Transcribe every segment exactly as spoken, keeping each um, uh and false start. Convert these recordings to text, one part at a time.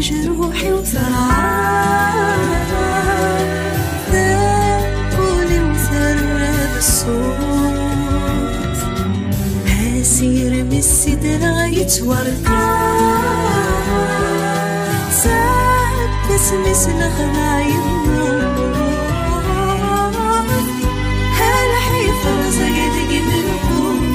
Ruḥ-iw terɛa, tewwul-iw terra d ṣṣut. Asirem i sidreɣ yettwarka, seg wasmi s lexla yemmut. Lḥif rẓag deg melkut.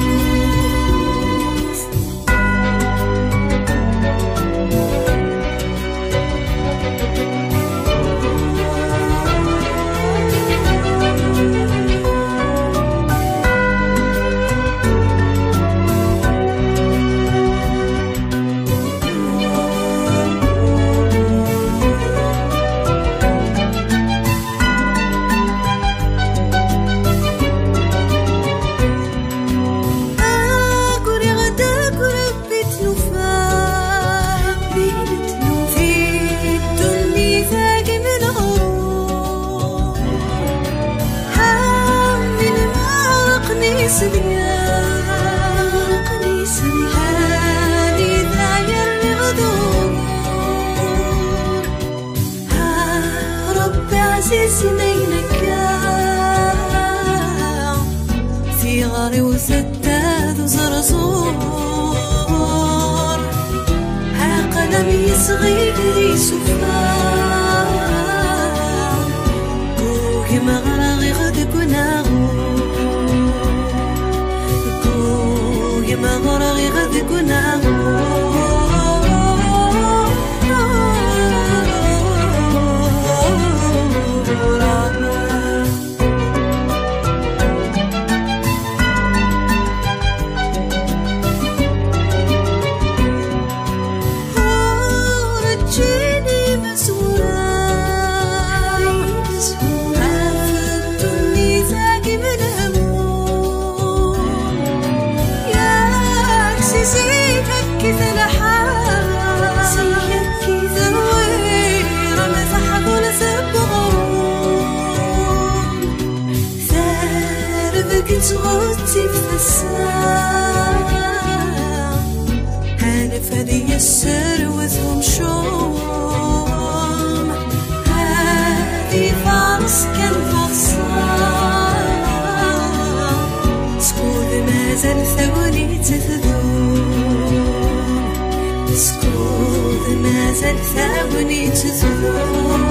Aguriɣ-d akk Rebbi tlufa, di ddunit-agi n leɣrur. Amin ma aql-i s dya, aql-i s dya, anida yerriɣ d ugur. Ah, Rebbi ɛzizen ayen akka, tiɣri-w tedda d uẓerẓur. Aqlam yesɣi d isufa, gugem ɣraɣ-iɣ deg unaɣur. Gugem ɣraɣ-iɣ deg unaɣur. Ur ǧǧin imezwura ɣef ddunit-agi n lehmum. Yak si zik akkit lḥal, terwirem taḥdult n uɣrum. Tarbeǧ ɣezzifet ass-a, anef ad yesserwet umcum, ad ifaṛes kan taḍsa. Skud mazal tagnit tdum, skud mazal tagnit tdum.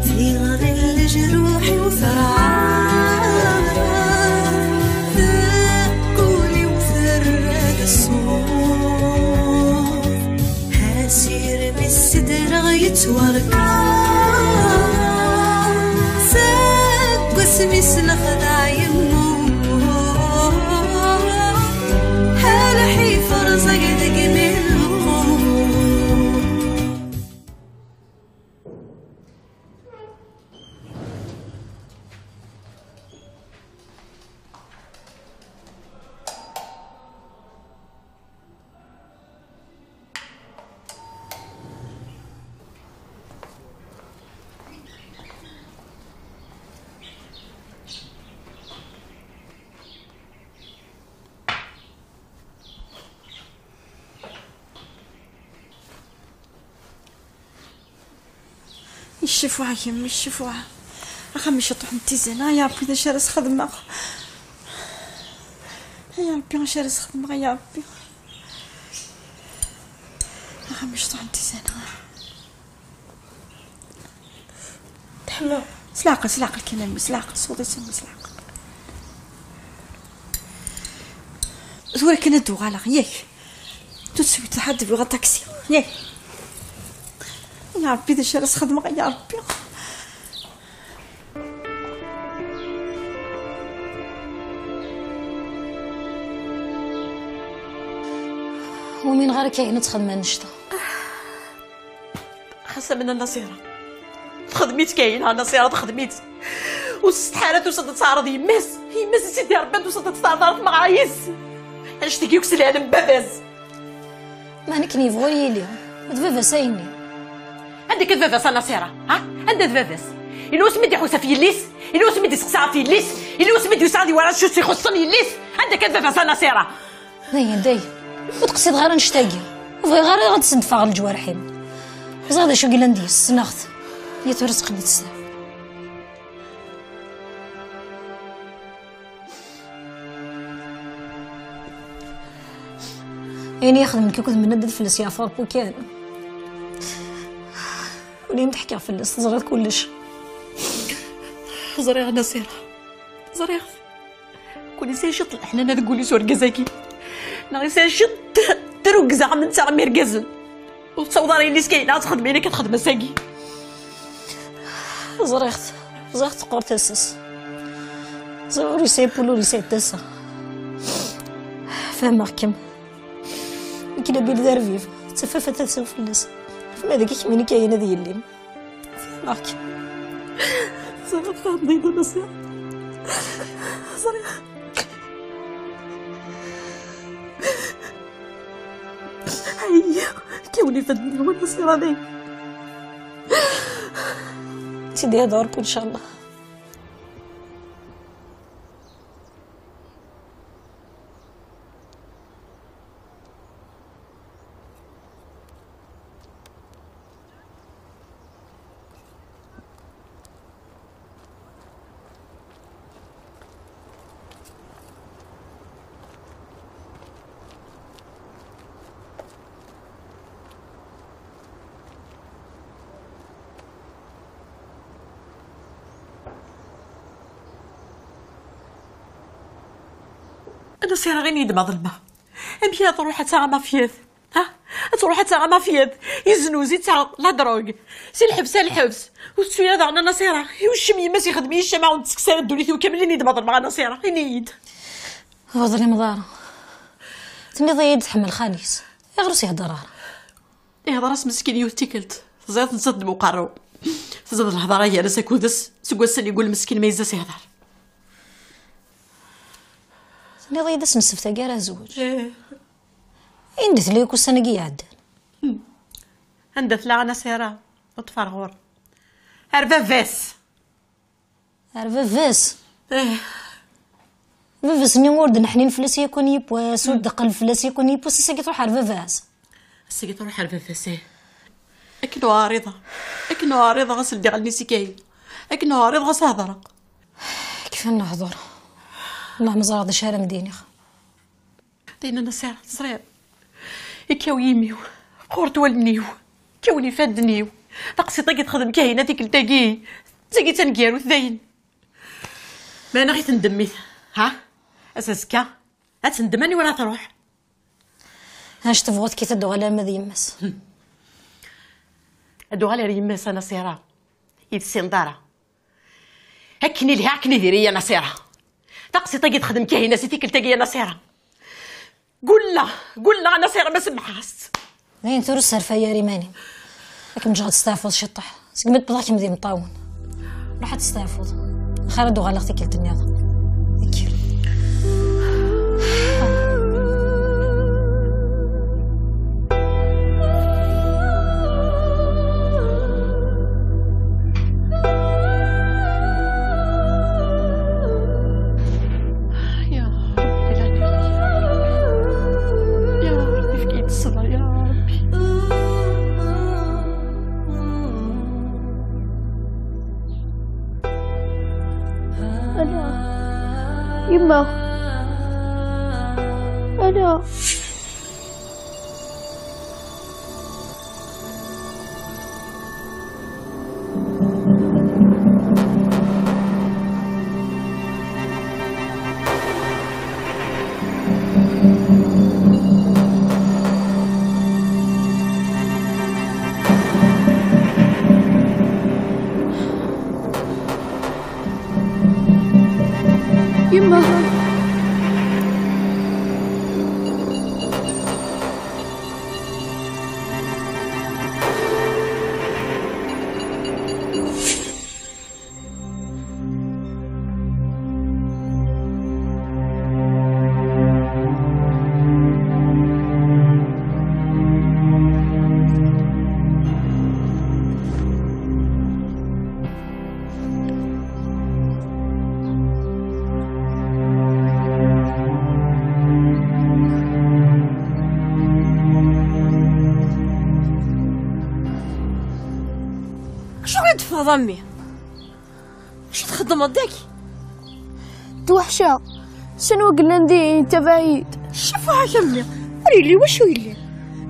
Tiɣri n leǧruḥ-iw terɛa, tewwul-iw terra-d ṣṣut. Asirem i sidreɣ yettwarka, seg wasmi s lexdeɛ yemmut. Lḥif rẓag deg melkut. Iccifuɛ kemm, iccifuɛ. Axxam iceṭṭuḥ n tizan, ay Ṛebbi, d acu ara s-xedmeɣ? Ay Ṛebbi, acu ara s-xedmeɣ, ay Ṛebbi? Axxam iceṭṭuḥ n tizan. Teḥma. S leɛqel, s leɛqel kan a mmi, s leɛqel, ṣṣut-is a mmi, s leɛqel. Tura kan ad d-uɣaleɣ, yak. Tout de suite, ad d-bɣiɣ aṭaksi, yak. Ya Ṛebbi, d acu ara s-xedmeɣ, ya Ṛebbi? Ur umineɣ ara akka ayen ad txedem annect-a. Xas amen a Nasira. Texdem-itt kan, a Nasira, texdem-itt. Ur tsetḥa ara tusa-d ad teɛreḍ yemma-s. Yemma-s i s-id-irebban tusa-d ad teɛreḍ ar tmeɣra yis. Annect-agi akk s lɛelm n baba-s. Ma nekken yebɣu ur yili. D baba-s ayenni. Anda akka d baba-s a Nasira? Ha? Anda d baba-s? Yella wasmi d-iḥusa ɣef yelli-s? Yella wasmi d-iseqsa ɣef yelli-s? Yella wasmi d-yusa ad iwara acu s-ixuṣṣen yelli-s? Anda-k a baba-s a Nasira? Dayen, dayen. Ur d-qsideɣ ara annect-agi. Ur bɣiɣ ara ad d-sendfeɣ ɣer leǧwarḥ-im. Ẓriɣ d acu i yellan deg-s, ssneɣ-t. Ya tura seqqen-itt s. Ayen i ixedmen akk d Mennad ad fell-as yeɛfu Ṛebbi kan. Ur am-d-ḥkiɣ fell-as, teẓriḍ kullec. Ẓriɣ a Nasira. Ẓriɣ. Kul yesɛa ciṭ n leḥnana deg wul-is urgaz-agi. Neɣ yesɛa ciṭ n trugza am netta am irgazen. Ur tettaweḍ ara yelli-s kan ad texdem ayen akka texdem ass-agi. Ẓriɣ-t. Ẓriɣ teqqur tasa-s. Ẓriɣ ur yesɛi pul, ur yesɛi tasa. Fehmeɣ-kem. Nekk labid d arbib. Ttafafat ad tsew fell-as. Ɣef ma deg-k min i kayen ad yellim. Fehmeɣ-kem. Ẓriɣ tfehmeḍ-iyi-d a Nasira. Ẓriɣ. Ayya, kkawen ifadden-iw a Nasira, dayen. Sidi ad ɣurk, incallah. Ana siraɣ ini-d ma ḍelmeɣ. Amek ara truḥ ad taɣ amafyad? Ha? Ad truḥ ad taɣ amafyad. Yeznuz, yettaɣ la drogue. Si lḥebs ar lḥebs. Ur tettu ara daɣen a Nasira. Iwcem yemma-s ixdem-iyi ccama ur d-ttekkes ara ddunit-iw kamel, ini-d ma ḍelmeɣ a Nasira. Ini-yi-d. Ur teẓrimeḍ ara. Tenniḍ-iyi-d tḥemmel xali-s. Ayɣer ur s-ihedder ara? Ihḍer-as meskin yiwet tikkelt. Teẓriḍ nettat d Muqerru. Tezdeɣ lehḍer-a gar-as akked-s. Seg wass-nni igul meskin ma yezzi ad s-ihḍer. Tenniḍ-iyi-d ass n ssebt-agi ara zewǧ. Eh. Anda tella yakk ussan-agi iɛeddan? Hmm. Anda tella a Nasira? Ur ṭṭfeɣ ɣur. Ar baba-s. Ar baba-s? Eh. Baba-s-nni ur d-neḥnin fell-as yakk yiwwas, ur d-neqqel fell-as yakk yiwwas, ass-agi truḥ ar baba-s. Ass-agi truḥ ar baba-s, eh. Akken uɛriḍeɣ. Akken uɛriḍeɣ as ldiɣ allen-is i Kayi. Akken uɛriḍeɣ as hedreɣ. Kfan lehdur. Wellah ma ẓriɣ d acu ara m-d-iniɣ. Tinna a Nasira, teẓriḍ. Ikkaw yimi-w, qqurent wallen-iw, kkawen ifadden-iw. Taqsiṭ-agi texdem Kahina tikkelt-agi, d tagi d taneggarut dayen. Meɛna i tendemmit, ha? Ass azekka, ad tendem aniwer ara truḥ. Acu tebɣuḍ, kif ad d-tuɣal arma d yemma-s? Hmm. Ad d-tuɣal ar yemma-s a Nasira, i tessineḍ ara. Akken i lhiɣ, akken i diri, a Nasira. Taqsiṭ-agi texdem Kahina si tikkelt-agi, a Nasira. Gulleɣ, gulleɣ a Nasira ma semmḥeɣ-as-tt. Dayen tura ur sserfay ara iman-im. Ad kem-ǧǧeɣ ad testeɛfuḍ ciṭṭaḥ. Segmi d-wwḍeɣ kemm d imeṭṭawen. Ruḥ ad testeɛfuḍ. Axir ad d-uɣaleɣ tikkelt nniḍen. Kker. Ya Ṛebbi, ya Ṛebbi, efk-iyi-d ṣṣber, ya Ṛebbi. Ala. Yemma. Ala. Yemma. A mmi, acu txeddmeḍ dagi? Ttwaḥceɣ. Sin waglan din, tabaɛid. Ccfuḥ-ak a mmi, ur yelli wacu yelli.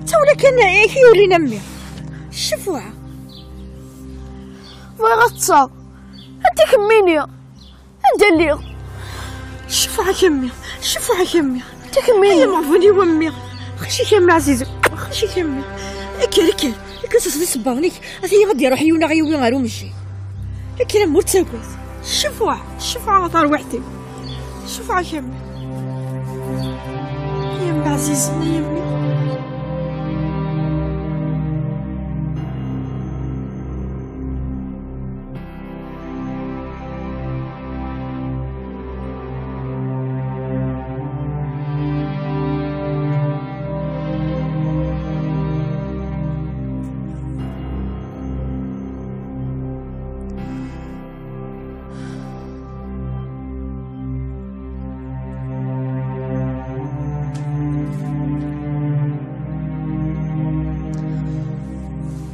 D tawla kan i k-yulin a mmi. Ccfuḥ. Bɣiɣ ad ṭṭseɣ. Anta kemmini? Anda lliɣ? Ccfuḥ-ak a mmi, ccfuḥ-ak a mmi. Anta kemmini? Ay ameɣbun-iw a mmi. Xaci-k a mmi ɛzizen, xaci-k a mmi. Kker, kker, kker s isebbaḍen-ik. Atan ad d-iruḥ yiwen ad ɣ-yawi ɣer umejjay. Kker a mmi, ur ttagad. Ccfuḥ, ccfuḥ a tarwiḥt-iw. Ccfuḥ-ak a mmi. Ay a mmi ɛzizen, ay a mmi.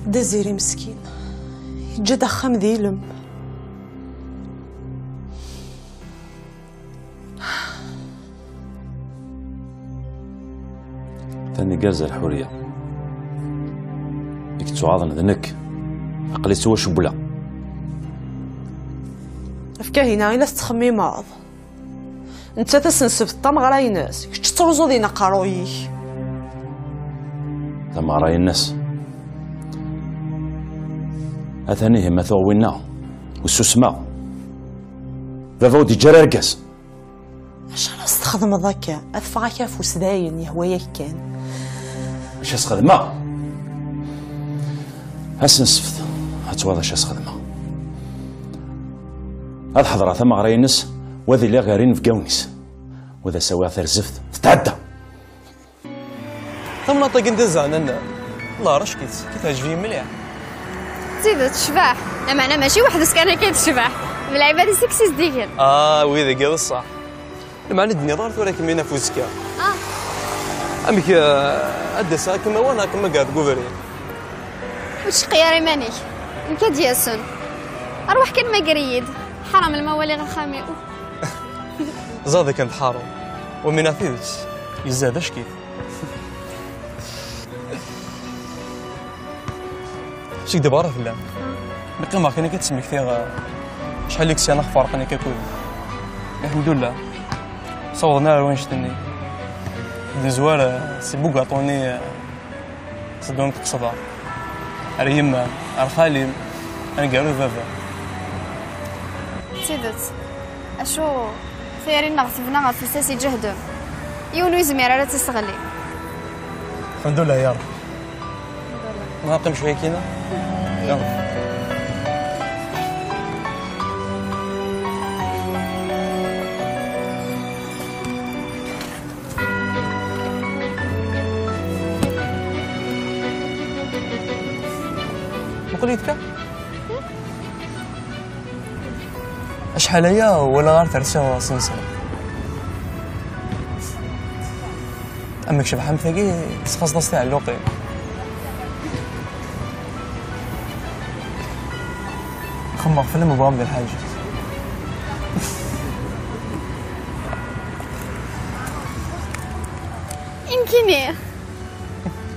D aziri meskin, yeǧǧa-d axxam d ilem. Tani gerza lḥuriya. I yettuɛaḍen d nekk. Aql-i ttwacewwleɣ. Ɣef Kahina i la tettxemmimeḍ. Nettat ad s-nesbet tameɣra-ines, kečč tettruẓuḍ-in aqerruy-ik. Tameɣra-ines. Atan ihi ma tuɣ winna, ur ssusmeɣ. Baba ur d-yeǧǧa ara argaz. Acu ara s-txedmeḍ akka? Ad ffeɣ-ak afus dayen, yehwa-yak kan. Acu as-xedmeɣ? Ass n ssebt, ad twalaḍ acu as-xedmeɣ. Ad ḥeḍreɣ tameɣra-ines, u ad iliɣ gar inebgawen-is, u ad as-awiɣ tarzeft tetɛedda. Tamnaḍt-agi n Dda Zeɛnan, leɛrac-itt, ki teɛǧeb-iyi mliḥ. D tidet, tecbeḥ. Lameɛna mačči weḥd-s kan akka i tecbeḥ. D lɛibad-is i k-ssizdigen. Ah, wid-agi d ṣṣeḥ. Lameɛna d-nniḍ ara tura kemmini ɣef uzekka. Ah. Amek, eh, ad d-aseɣ ad kem-awiɣ neɣ ad kem-agareɣ deg ubrid? Ur tceqqi ara iman-ik. Nekk ad d-yasen. Arwaḥ kan mager-iyi-d. Ḥaram lma waliɣ axxam-iw. Ẓriɣ dakken tḥareḍ. Wamina tidet, yezza d acek-it. Seg debɣer fell-am. Mi qqimeɣ kan akka ad d-smektiɣ, eh, acḥal i ksanaɣ ferqen akka akud. Lḥemdullah. Sawḍen ar wanect-nni. Nezwar, eh, si bugaṭu-nni, eh, Tteddunt qesḍa. Ar yemma, ar xali, aneggaru d baba. D tidet. Acu, tayri-nneɣ tebna ɣef lsas iǧehden. Yiwen ur yezmir ara ad tt-isseɣli. Lḥemdullah ya Rebbi. Neɣ qqim cwiya kina? Yalla. Muqel-it kan. Acḥal aya walaɣ ar tersiḍ asenṣel. Amek cebḥent tagi, tesxaṣeḍ-as tiɛelluqin. Xemmeɣ fell-am, bɣam d lḥaǧa. Imkini.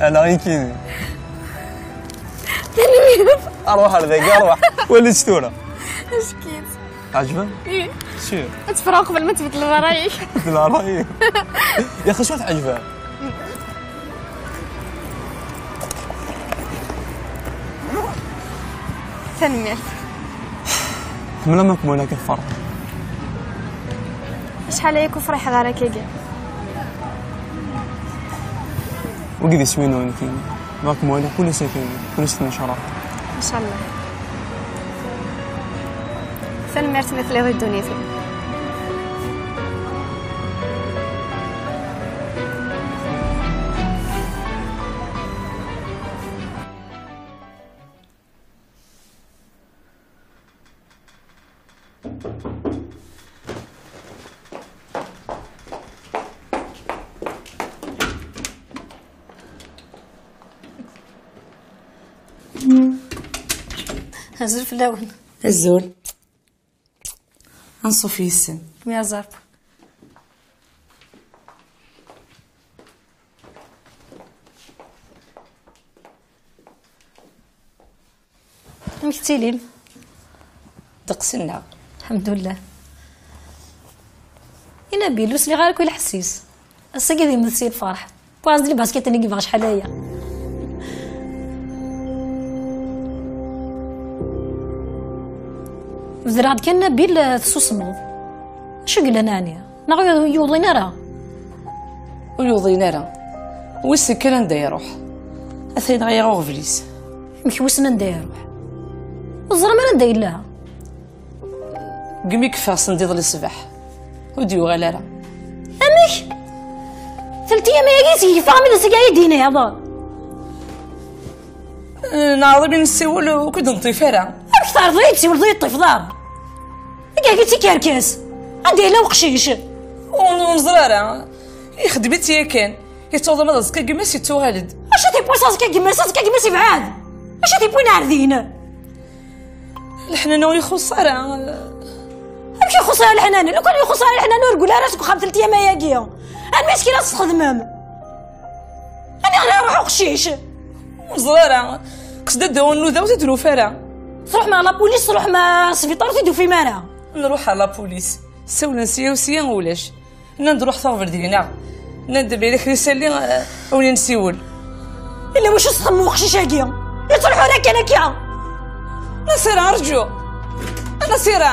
Ala, imkini. Tanemmirt. Arwaḥ ar dagi, arwaḥ. Wali-tt tura. Ackit. Teɛǧeb-am? Ih. Sûr. Ad tefreɣ qbel ma tbeddleḍ ṛṛay-ik. Tbeddleḍ ṛṛay-ik. Ya xas ur teɛǧeb-am. Tanemmirt. Ḥemmleɣ ma kem-walaɣ akka tferḥeḍ. Acḥal aya ur friḥeɣ ara akkagi. Wagi d iswi-nwen, nekkini. Bɣiɣ kem-waliɣ kul ass akkagi, kul ass tennecraḥ. Ncallah. Tanemmirt mi telliḍ i ddunit-iw. Azul fell-awen. Azul. Anṣuf yes-sen. Myaẓaf. Amek tettilim? Ddeqs-nneɣ. Lḥemdullah. I Nabil, ur sliɣ ara akk i lḥess-is. Ass-agi ad yemmet si lferḥ. Wwiɣ-as-d lbasket-nni i yebɣa acḥal aya. Bedreɣ-d kan Nabil, eh, tessusmeḍ. Acu yellan ɛni? Neɣ ur yuḍin ara? Ur yuḍin ara. Wissen kan anda iruḥ. Ata yenɣa-yaɣ uɣbel-is. Amek wissen anda iruḥ? Ur teẓram ara anda yella? Deg mi yeffeɣ sendiḍelli ṣṣbeḥ, ur d-yuɣal ara. Amek? Telt yyam ayagi seg yeffeɣ mi d asga ay d-tiniḍ. Eh, neɛreḍ imi nessiwel, ur k-id-neṭṭif ara. Amek tɛerḍeḍ ad yi-d-tessiwleḍ ur yi-d-teṭṭifeḍ ara? Agi d tikerkas. Anda yella uqcic? Ur, ur neẓri ara. Ixeddem-itt yakan. Yettwaḍem ad aẓekka gma-s yettuɣal-d. Acu t-yewwin aẓekka gma-s? Aẓekka gma-s yebɛed. Acu t-yewwin ar din? Leḥnana ur ixuṣṣ ara. Amek ixuṣṣ ara leḥnana? Lukan ixuṣṣ ara leḥnana ur gul ara seg uxxam telt yyam ayagi. Armi askil ad txedmem. Aniɣer ara iruḥ uqcic? Ur neẓri ara. Qsed ad d-awen nuda ur t-id-nufi ara. Tṛuḥem ɣer la police, tṛuḥem ɣer sbiṭar ur t-id-tufim ara. Nruḥ ɣer la police. Ssawlen sya u sya ulac. Nnan-d ruḥet aɣbel deg-neɣ. Nnan-d ma yella kra isalli, eh, awen ad nsiwel. Yella wacu s txemmem uqcic-agi? Yettruḥu ara kan akka. Nasira, rǧu. A Nasira.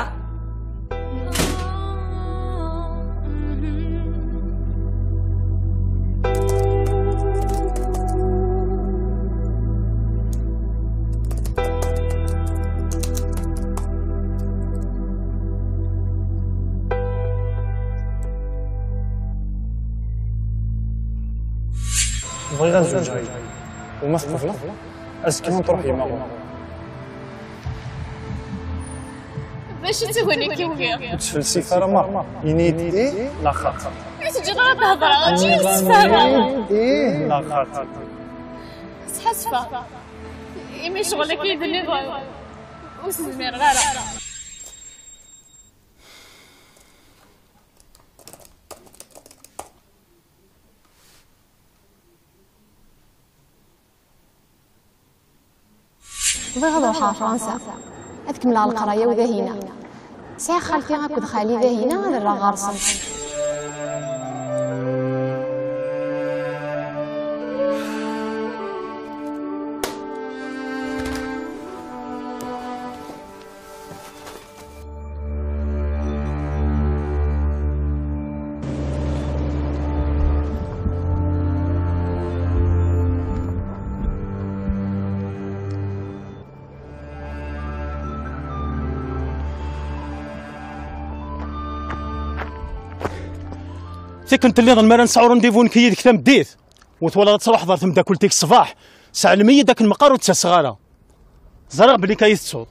Bɣiɣ ad zewǧeɣ yid-m. Uma tqebleḍ, azekka ad truḥ yemma ɣur-i. Bac ad taguni kiwi. Ur ttfelsif ara merra. Ini-d ih neɣ xaṭi. Ur teǧǧiḍ ara ad d-hedreɣ. Ur ssefhameɣ. Ih neɣ xaṭi. Sḥassfeɣ. Imi ccɣel akka i d-tenniḍ, ur s-zmireɣ ara. Bɣiɣ ad ruḥeɣ ɣer Fransa. Ad kemmleɣ leqraya-w dahina. Sɛiɣ xalti akked xali dahina, ad rreɣ ɣer-sen. Tikkelt nniḍen mi ara nesɛu rendez-vous nekk yid-k tameddit, u twalaḍ ad truḥeḍ ɣer temdakelt-ik ṣṣbeḥ, sɛellem-iyi-d akken meqqar ur d-ttaseɣ ara. Ẓriɣ belli akka i tettuḍ.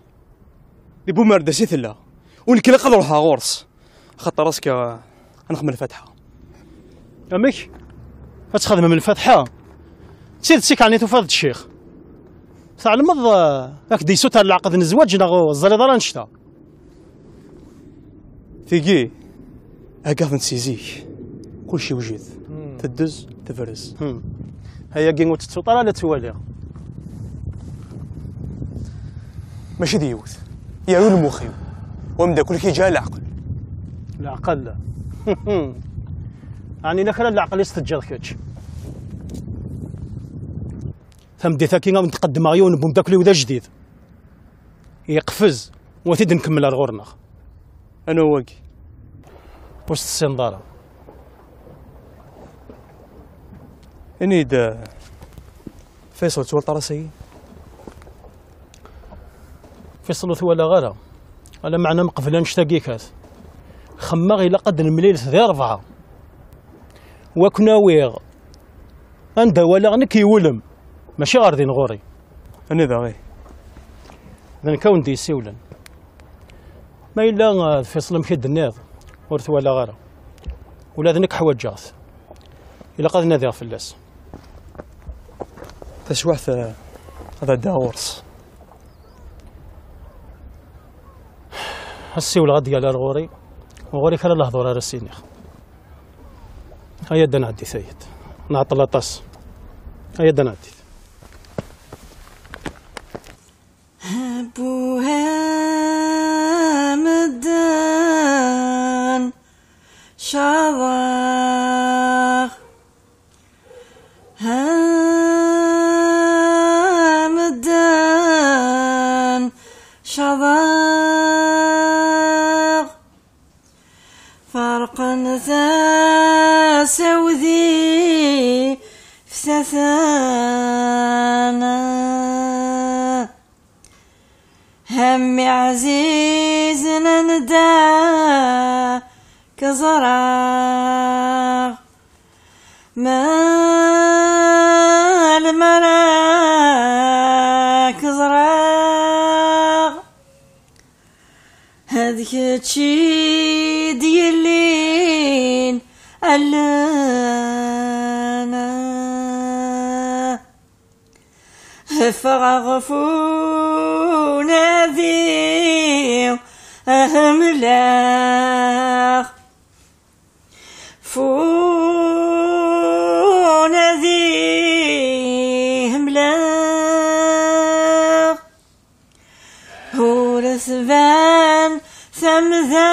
Di Bumerdas i tella. U nekk ilaq ad ruḥeɣ ɣur-s. Axaṭer azekka ad nexdem lfatiḥa. Amek? Ad txedmem lfatiḥa? D tidet i k-ɛni tufiḍ-d ccix? Tɛelmeḍ, eh, ad k-d-yessuter leɛqed n zzwaǧ neɣ ur teẓriḍ ara annect-a? Tigi, heggaɣ-tent si zik. Kullec yewjed. Hmm. Teddez, tebrez. Hmm. Ayagi ur tettuḍ ara la ttwaliɣ. Mačči d yiwet. Yerwi lmux-iw. U ameddakel-ik yeǧǧa leɛqel. Leɛqel? Ɛni la kra n leɛqel i s-teǧǧiḍ kečč? Tameddit-agi ad wen-d-qeddmeɣ yiwen n umeddakel-iw d ajdid. Yeqfez, u ad t-id-nkemmel ar ɣur-neɣ. Anwa wagi? Ur s-tessineḍ ara. Ini-d, eh, Faisal, twalaḍ ara s-agi? Faisal ur t-walaɣ ara. Ala meɛna meqbel annect-agi kat. Xemmeɣ ilaq ad d-nemlilet di rebɛa. Wa ken-awiɣ anda walaɣ nekk yewlem, mačči ɣer din ɣur-i. Anida ih? D nekk a wen-d-yessiwlen. Ma yella, eh, d Faisal amek i d-tenniḍ, ur t-walaɣ ara. Ula d nekk ḥwaǧeɣ-t. Ilaq ad nadiɣ fell-as. Taswiɛt, eh, ad ɛeddiɣ ɣur-s. Ssiwleɣ ad d-yali ar ɣur-i, ɣur-i kra lehdur ara s-iniɣ. Aya-d ad nɛeddi tayet. Nɛeṭṭel aṭas. Aya-d ad nɛeddi. Buha medden caḍeɣ. Ha medden caḍeɣ. Ferqen tasa-w di fsatan. Ham ɛzizen anda k-ẓreɣ. Melmi ara k-ẓreɣ. D kečč i d-yellin allen. Ffɣeɣ f unadi hemleɣ. F unadi hemleɣ. Ur tban tamda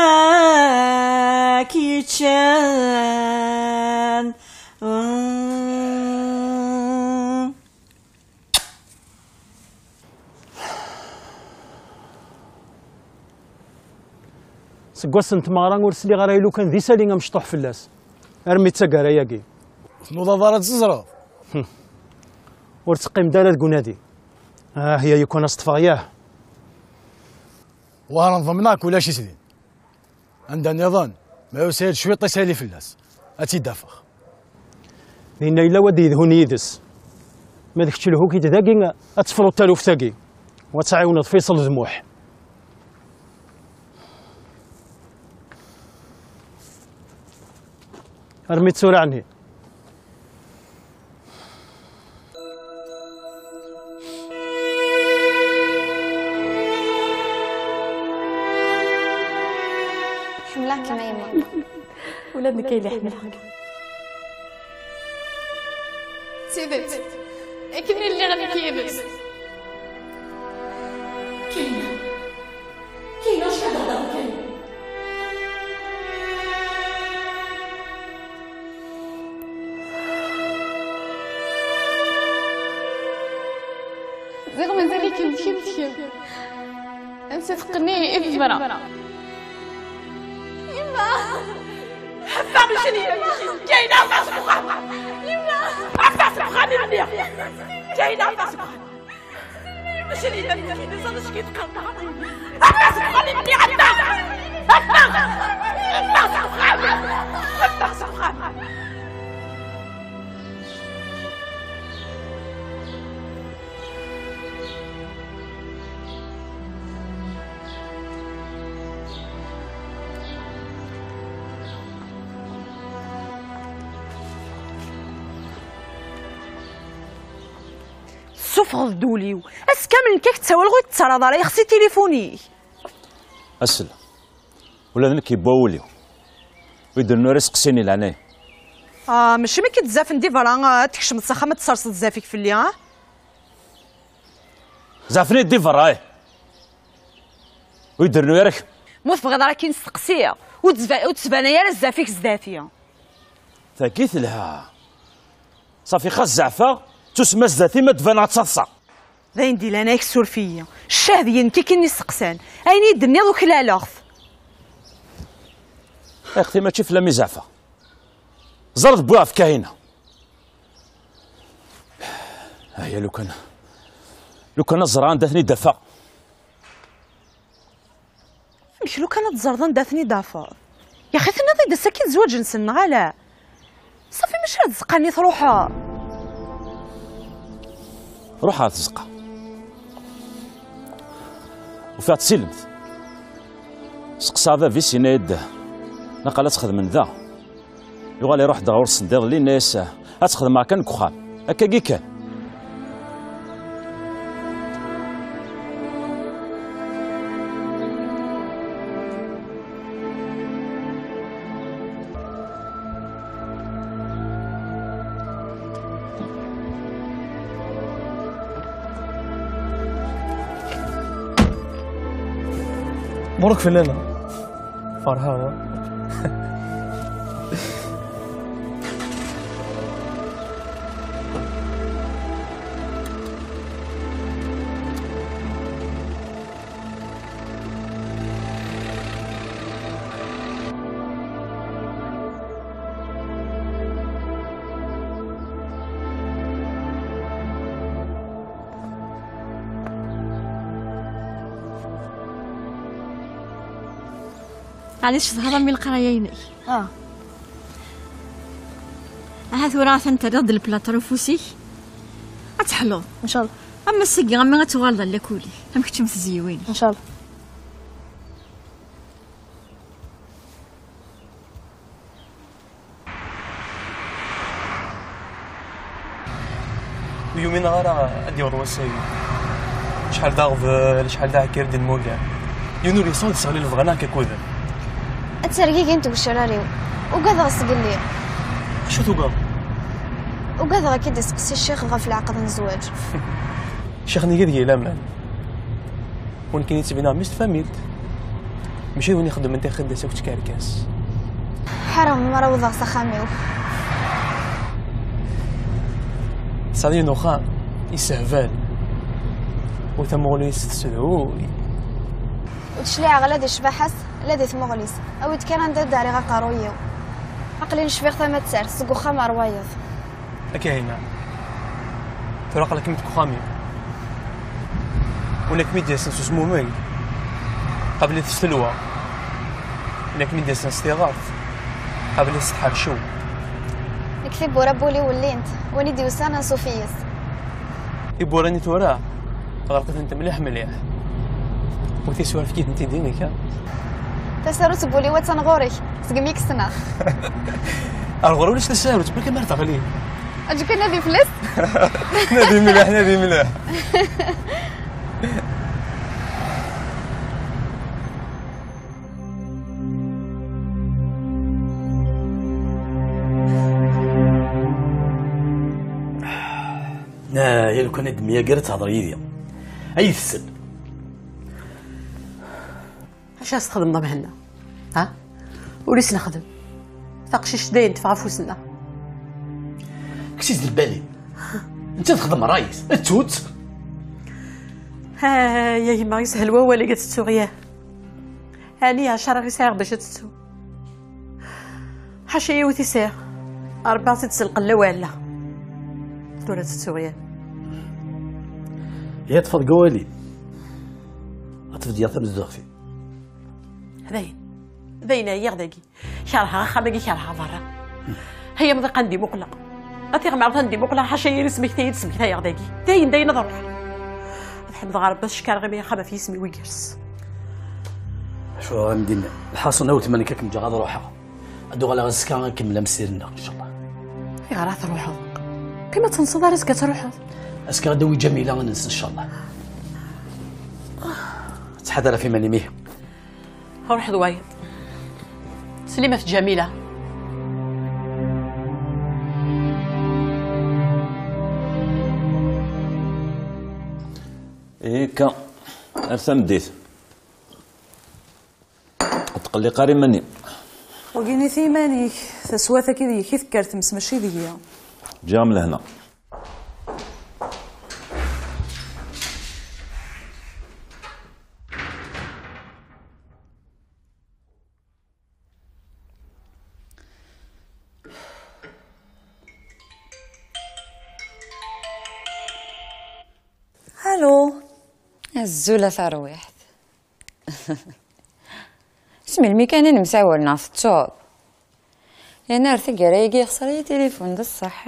k-yeččan. Seg wass n tmeɣra ur sliɣ ara i lukan d isali amecṭuḥ fell-as, armi d taggara-agi. Tnudaḍ ara tt-teẓreḍ? Ur teqqimeḍ ara deg unadi. Ah, ya yukan ad s-ṭṭfeɣ, yah. Wahran ḍemneɣ-k ulac-it din. Anda nniḍen, ma yusa-d cwiṭ isali fell-as, ad tt-id-afeɣ. Dinna yella wa d-yedhun yid-s. Ma d kečč lhu-k-id dagi, ad tefruḍ taluft-agi, u ad tɛiwneḍ Faysel d Muḥ. Armi d tura ɛni? Ḥemmleɣ-kem a yemma. Ula d nekk ay la ḥemmleɣ-k. D tidet, akken i lliɣ nekk yid-s. Kayna, Kayna, acu ad d-hedreḍ kan? Ziɣ mazal-ikem d kemm d kemm. Ansa teqqen i tebra. Yemma! Ḥeffeɣ mecli! Kayna, ffeɣ seg uxxam! Yemma! Ffeɣ seg uxxam i m-nniɣ! Kayna, ffeɣ seg uxxam! Mecli, d acu i teqqareḍ? Ffeɣ seg uxxam i m-nniɣ, ffeɣ! Ffeɣ! Ffeɣ seg uxxam! Ffeɣ seg uxxam! Tessufɣeḍ-d ul-iw. Ass kamel nekk ak-ttawaleɣ ur tettarraḍ ara, yexsi tilifun-ik. Asel. Ula d nekk yewwa wul-iw. Ur d-rennu ara iseqsiyen i leɛnaya. Ah, mačči mi k-id-zafen di berra, ah, ad tkecmeḍ s axxam ad tserseḍ zzaf-ik fell-i, ah? Zafen-iyi-d di berra, eh. Ur d-rennu ara kemm. Ma ur tebɣiḍ ara ad k-in-steqsiɣ, ur d-tba-, ur d-tbanay ara zzaf-ik zdat-i. Tagi telha. Safi xas zeɛfeɣ, ttusemma zdat-i ma d-baneɣ d taḍsa. D ayen d-ilan, ay suref-iyi. Ccah d-iyi nekk i k-in-isteqsan. Ayen i d-tenniḍ uklaleɣ-t. Axti mačči fell-am i zeɛfeɣ. Ẓer d wwiɣ ɣef Kahina. Aya lukan, lukan ad ẓreɣ anda ten-id-afeɣ. Amek lukan ad teẓreḍ anda ten-id-tafeḍ? Yaxi tenniḍ-id ass-agi d zzwaǧ-nsen, neɣ ala? Safi, mačči ar tzeqqa-nni truḥeḍ? Ruḥeɣ ɣer tzeqqa. Ufiɣ-tt d tilemt. Seqsaɣ bab-is, yenna-yi-d naqal ad txedmen da. Yuɣal iruḥ-d ɣur-sen diḍelli, yenna-yas ad txedmeɣ kan deg uxxam. Akkagi kan. Muruk fell-aneɣ. Ferḥeɣ. Ɛni tcedhaḍ am i leqraya-inek? Ah. Aha tura atan terriḍ-d lplaṭer ufus-ik. Ad teḥluḍ. Ncallah. Am ass-agi, am mi ad tuɣaleḍ ar lakul-ik. Am kečč am tezyiwin. Ncallah. Ur yumineɣ ara ad d-yaweḍ wass-agi. Acḥal d aɣbel, acḥal d aɛkir d-nmuger. Yiwen ur yesɛu ad yesseɣli lebɣi-nneɣ akkuden. Ad tergigin tgecrar-iw. Ugadeɣ sgelli. Acu tugadeḍ? Ugadeɣ ad k-id-iseqsi ccix ɣef leɛqed n zzwaǧ. Ccix-nni deg-i laman. Win kan yettbin-aɣ mmi-s n tfamilt. Mačči d win ixeddmen tixeddas akked tkerkas. Ḥareɣ mi ara awḍeɣ s axxam-iw. Tesɛiḍ yiwen uxxam yessehbal. U tamuɣli-s tessedhuy. Ur d-cliɛeɣ la di ccbaḥa-s, la di tmuɣli-s. Awi-d kan anda d-ɛriɣ aqerruy-iw. Aql-i necbiɣ tamattart, seg uxxam ar wayeḍ. A Kahina, tura aql-ikem deg uxxam-im. Win akken i d-yasen s uzmumeg, qabel-it s telwa. Win akken i d-yasen s tiɣert, qabel-it s tḥercew. Nekk tiwwura n wul-iw llint, win i d-yusan ansuf yis. Tiwwura-nni tura, ɣelqet-tent mliḥ mliḥ. U tisura efk-itent-id i nekk, ha? Tasarut n wul-iw attan ɣur-k, segmi i k-ssneɣ. Ar ɣur-i ulac tasarut, ma kan ar teɣli. Aǧu kan nadi fell-as. Nadi mliḥ, nadi mliḥ. Ah, ya lukan ad d-myagret, ad tehder yid-i. Ay tessel. Acu as-txedmeḍ a Mhenna? Ha? Ur is-nexdem. Taqcict dayen teffeɣ afus-nneɣ. Kečč-is d lbali. Netta texdem ṛṛay-is, ad tt-tut. Ha, ya gma, yeshel wawal-agi ad tettuɣ, yah. Ɛni ɛecṛa i sɛiɣ bac ad tettu? Ḥaca yiwet i sɛiɣ. Ṛebbaɣ-tt-id s lqella u ɛella. Tura ad tettuɣ, yah. Ya ṭṭfeḍ deg wawal-im. Ad tbeddeḍ tamezduɣt-im. Dayen. Dayen ɛyiɣ dagi. Kerheɣ axxam-agi, kerheɣ berra. Ay amḍiq anda i muqleɣ. A tiɣmert anda i muqleɣ, ḥaca yir ismekta i d-smektayeɣ dagi. Dayen, dayen ad ruḥeɣ. Ad ḥemdeɣ Rebbi, ad cekkreɣ imi axxam ɣef yisem-iw igers. Acu ara m-d-iniɣ? Lḥaṣun, a weltma, nekk ad kem-ǧǧeɣ ad ruḥeɣ. Ad uɣaleɣ azekka ad nkemmel amsir-nneɣ, ncallah. Ayɣer ara truḥeḍ? Qqim ad tenseḍ ar azekka ad truḥeḍ. Azekka ad d-awi Ǧamila ad nens, ncallah. Ttḥadar ɣef iman-im, ihi. Ruḥ d wayeḍ. Slimat Ǧamila. Ikka, ar tameddit. Ur tqelliq ara iman-im. Wagi nit iman-ik, taswat-agi deg-k i tekker tmes, mačči deg-i. Ǧǧiɣ-am lehna. Alo. Azul a tarwiḥt. S melmi kan i nemsawal neɣ tettuḍ? Yerna ar taggara-agi yexṣer-iyi tilifun d ṣṣeḥ.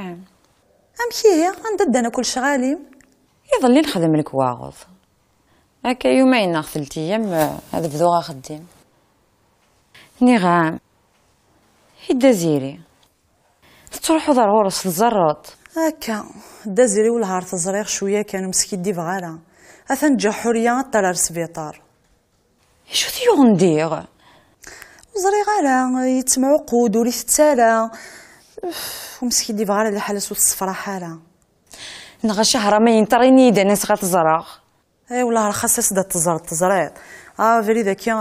Amek ihi? Anda ddan akk lecɣal-im? Iḍelli nexdem lekwaɣeḍ. Akka yuma yenneɣ telt ayyam, eh, ad bduɣ axeddim. Nniɣ-am, i Dda Ziri, tettruḥuḍ ar ɣur-s, tẓerreḍ? Akka, Dda Ziri wellah ar t-ẓriɣ cwiya kan, ur m-skiddibeɣ ara. Atan ǧǧiɣ Ḥuriya ad t-terr ar sbiṭar. Acu t-yuɣen diɣ? Ur ẓriɣ ara, yettemɛuqud, ur itett ara. Ur m-skiddibeɣ ara, liḥala-s ur tessefraḥ ara. Neɣ a Cahra, ma yenṭer, ini-yi-d, ad n-aseɣ ad t-ẓreɣ. Ay wellah, rxas-as-d ad teẓreḍ, teẓriḍ. Ah, abrid-agi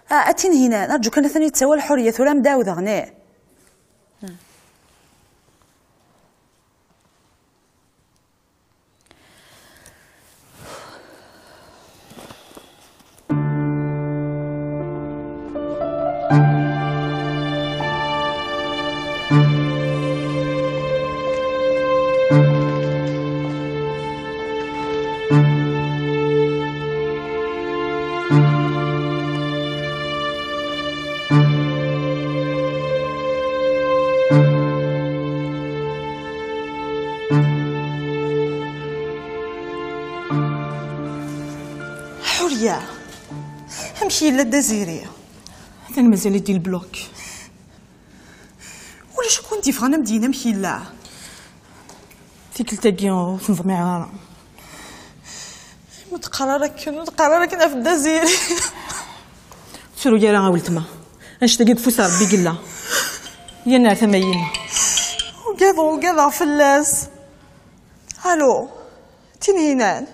Ah, a Tinhinan, rǧu kan, atan yettawal Ḥuriya, tura am d-ɛawdeɣ, ne? Ḥuriya, amek yella Dda Ziri? Atan mazal-it di lblok. Ulac akk win d-yebɣan ad m-d-yini amek yella. Tikkelt-agi ur t-neḍmiɛ ara. Ma teqqar ara akken, ur teqqar ara akken ɣef Dda Ziri. Ur ttru ara a weltma. Annect-agi deg ufus n Rebbi i yella. Yya-n ar tama-inu. Ugadeɣ, ugadeɣ fell-as. Alo, Tinhinan.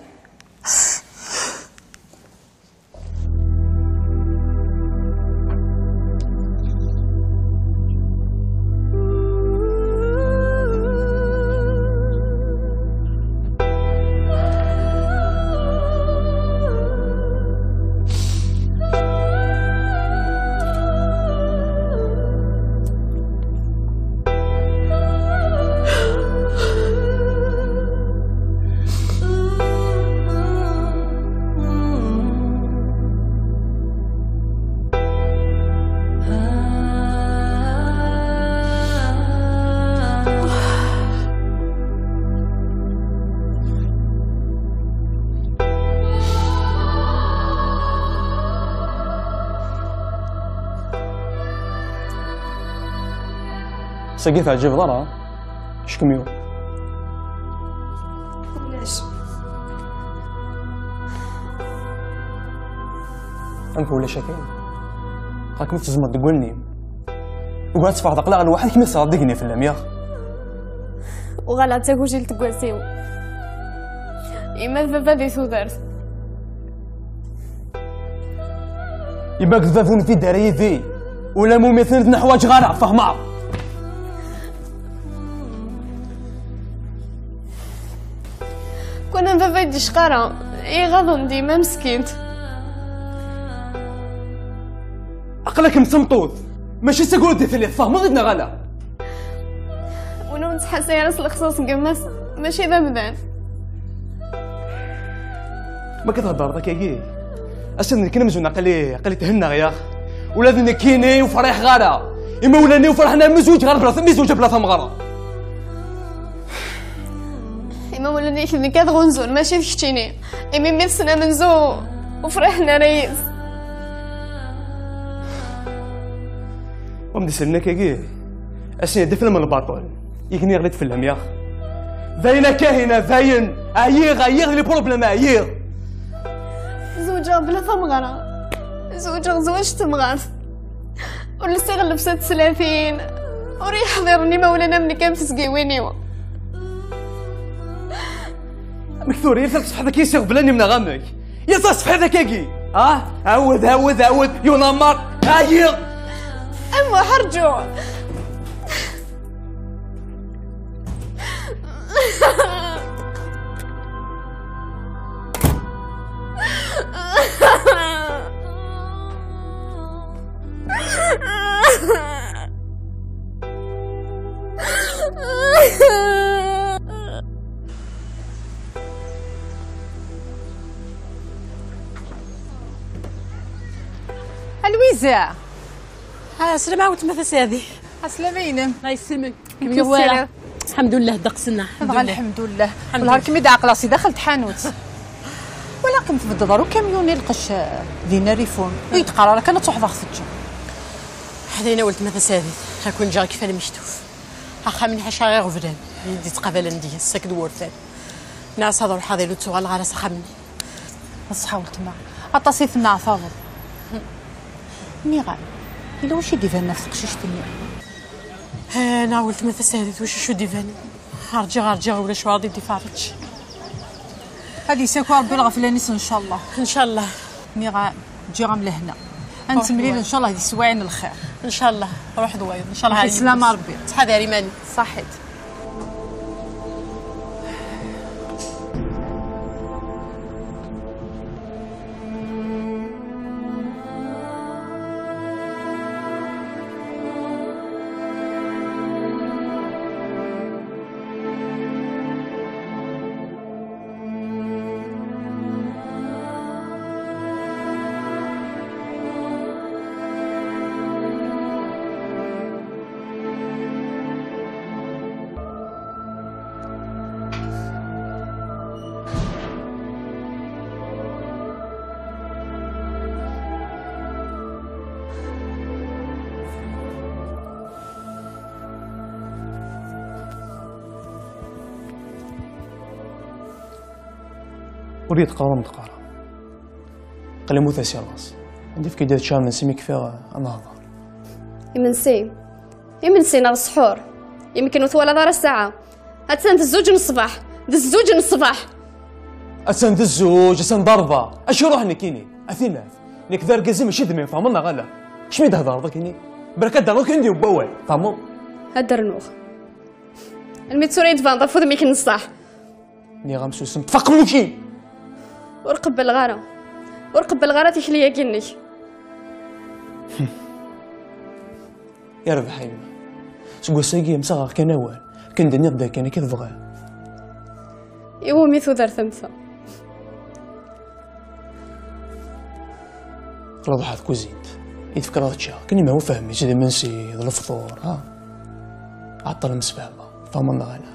Sagi teɛǧibeḍ ara, ckem-iw. Ulac. Amek ulac akken? Akken tezmeḍ deg wallen-im. Ugar ad teffɣeḍ aql-aɣ lwaḥid kemm i tesɛiḍ d igenni fell-am, yaɣ? Uɣaleɣ d tagujilt deg wass-iw. Yemma d baba di tudert. Yemma d baba ur nfid ara yid-i. Ula ma umiten ur ten-ḥwaǧeɣ ara, fehmeɣ. Kwan am baba i d-icqara, iɣaḍen dima meskint. Aql-akem d tameṭṭut, mačči d tagurdi telliḍ, tfehmeḍ-id neɣ ala? Win ur nettḥasay ara s lexṣaṣ n gma-s, mačči d amdan. Ma k-theddreḍ akkagi, ass-a d nekk amzun aql-i, aql-i thennaɣ, yaɣ. Ula d nekkini ur friḥeɣ ara. Imawlan-iw ferḥen armi zwiǧeɣ bla, mi zwiǧeɣ bla tameɣra. Imawlan-ik d nekk ad ɣunzun, mačči d keččini. Imi mi tessen amenzu, ur friḥen ara yid-s. Wa m-d-isellen akkagi, ass-nni d aflam n lbaṭel, igenni yeɣli-d fell-am, yaɣ? Dayen a Kahina, dayen! Ɛyiɣ, ɛyiɣ di les problèmes, ɛyiɣ! Zewǧeɣ bla tameɣra. Zewǧeɣ zwaǧ n temɣart. Ur lsiɣ llebsa n teslatin. Ur yi-ḥḍiren imawlan am nekk am tezgiwin-iw. Amek tura, yal taṣebḥit akka i s-iɣeblan imneɣ amek? Yal taṣebḥit akkagi! Ah, ɛawed, ɛawed, ɛawed, yunamar, ɛyiɣ! A Muḥ, rǧu! A Lwiza! Ah, slama a weltma Tasaɛdi. Aslama-inem. Ay, yesselmek. Amek i tessineḍ? Lḥemdullah, ddeqs-nneɣ. Dɣa lḥemdullah. Lḥemdullah. Wellah kem-id-ɛeqleɣ si daxel tḥanut. Walaɣ-kem tbeddeḍ ɣer ukamyun i lqecc, eh, dinna rifun. Ur yi-d-qqar ara kan ad truḥeḍ a ɣ-teǧǧeḍ. Ḥdayen a weltma Tasaɛdit, ad ken-ǧǧeɣ kifal mektuf. Axxam-nni ḥaca iɣeblan i d-ittqabalen deg-s akked wurfan. Nniɣ-as ad ruḥeɣ di l-ttuɣal ɣer-s axxam-nni. Ṣṣeḥ a weltma, aṭas i tenneɛtabeḍ. Nniɣ-am, yella wacu i d-ibanen ɣef teqcict-nni? Ah, neɣ weltma Tasaɛdit, wacu acu d-ibanen? Rǧiɣ, rǧiɣ, ulac waɛḍ i d-iferreǧ. Ad isaku Rebbi lɣeflan-is, ncallah. Ncallah. Nniɣ-am, ǧǧiɣ-am lehna. Ad nettemlil, ncallah, di sswayeɛ n lxir. Ncallah, ruḥ d wayeḍ. Ncallah. Sslam a Rebbi. Ttḥadar iman-ik. Ṣaḥit. Ur yi-d-qqar, ur m-d-qqar. Aql-i mmuteɣ si laẓ. Anda fk-id ad ččeɣ imensi mi kfiɣ ad nehḍer. Imensi? Imensi neɣ ssḥur? Yemken ur twalaḍ ara ssaɛa. Attan d zzuǧ n ṣṣbeḥ. D zzuǧ n ṣṣbeḥ. Attan d zzuǧ, attan d ṛebɛa. Acu ruḥ nekkini? A tinaf. Nekk d argaz-im, mačči d mmi-m, tfehmeḍ neɣ ala? Kečč mi d-thedreḍ akkenni, berka ad d-rnuɣ kan d-yewwi wawal, tfehmeḍ? Ad d-rnuɣ. Almi d tura i d-tbaneḍ ɣef wudem-ik n ṣṣeḥ. Nniɣ-am susem, ṭṭef aqemmuc-im! Ur qebbleɣ ara. Ur qebbleɣ ara tikli-agi-nnek. Yerbeḥ a yemma. Seg wass-agi, msaɣeɣ kan awal. Akken d-nniɣ d akken akka i tebɣiḍ. Iwumi tudert am ta? Aql-i ḍeḥḥa tkuzint. I tefkiḍ ad ččeɣ. Kan ima ur fehmiɣ, d imensi, d lefṭur, ha? Ɛeṭṭel msefhama. Tfehmeḍ neɣ ala?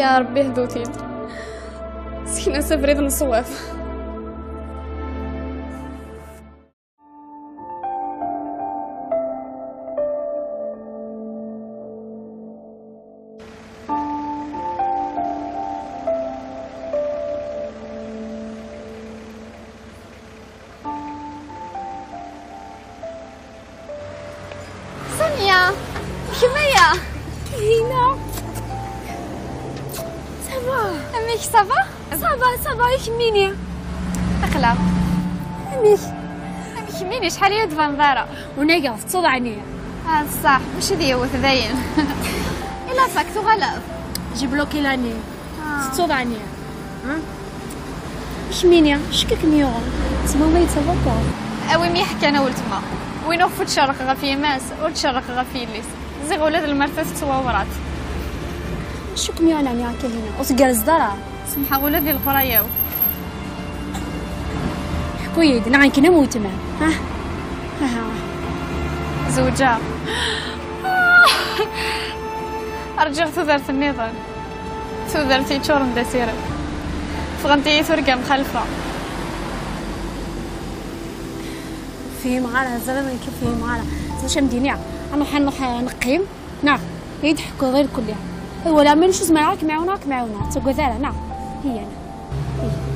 Ya Ṛebbi, hdu-t-id. Sken-as abrid n ṣṣwab. Sania, d kemm aya? Kahina. Ça va? Amek, ça va? Ça va, ça va, i kemmini? Aql-aɣ. Amek? Amek kemmini, acḥal ur d-tbaneḍ ara? Unageɣ, tettuḍ ɛni? Ah, ṣṣeḥ, mačči d yiwet, dayen. I la fac, tuɣaleḍ? J'ai bloqué l'année. Ah. Tettuḍ ɛni? Hm? Kemmini, acu i kem-yuɣen? Ttmama yettafakar. Awim-iyi ḥkan a weltma. Win uɣef ur tcerreq ɣef yemma-s, ur tcerreq ɣef yelli-s. Ziɣ ula d lmerta tettwawrat. Acu kem-yuɣen ɛni a Kahina? Ur tgerrzeḍ ara. Semḥeɣ ula di leqraya-w. Ḥku-yi-d, neɣ nekk am weltma. Ha? Aha. Zewǧeɣ. Rǧiɣ tudert nniḍen. Tudert yeččuren d asirem. Ffɣent-iyi turga mxalfa. Fhimeɣ ara, ẓriɣ nekk fhimeɣ ara. Ẓriɣ acu am d-iniɣ. Ad nruḥ, ad nruḥ, ad neqqim, neɣ? Ad yi-d-ḥkuḍ irkelli. Wala ma acu zemreɣ ad kem-ɛiwneɣ, ad kem-ɛiwneɣ. Ur ttagad ara, neɣ? Hiya, neɣ? Hiya.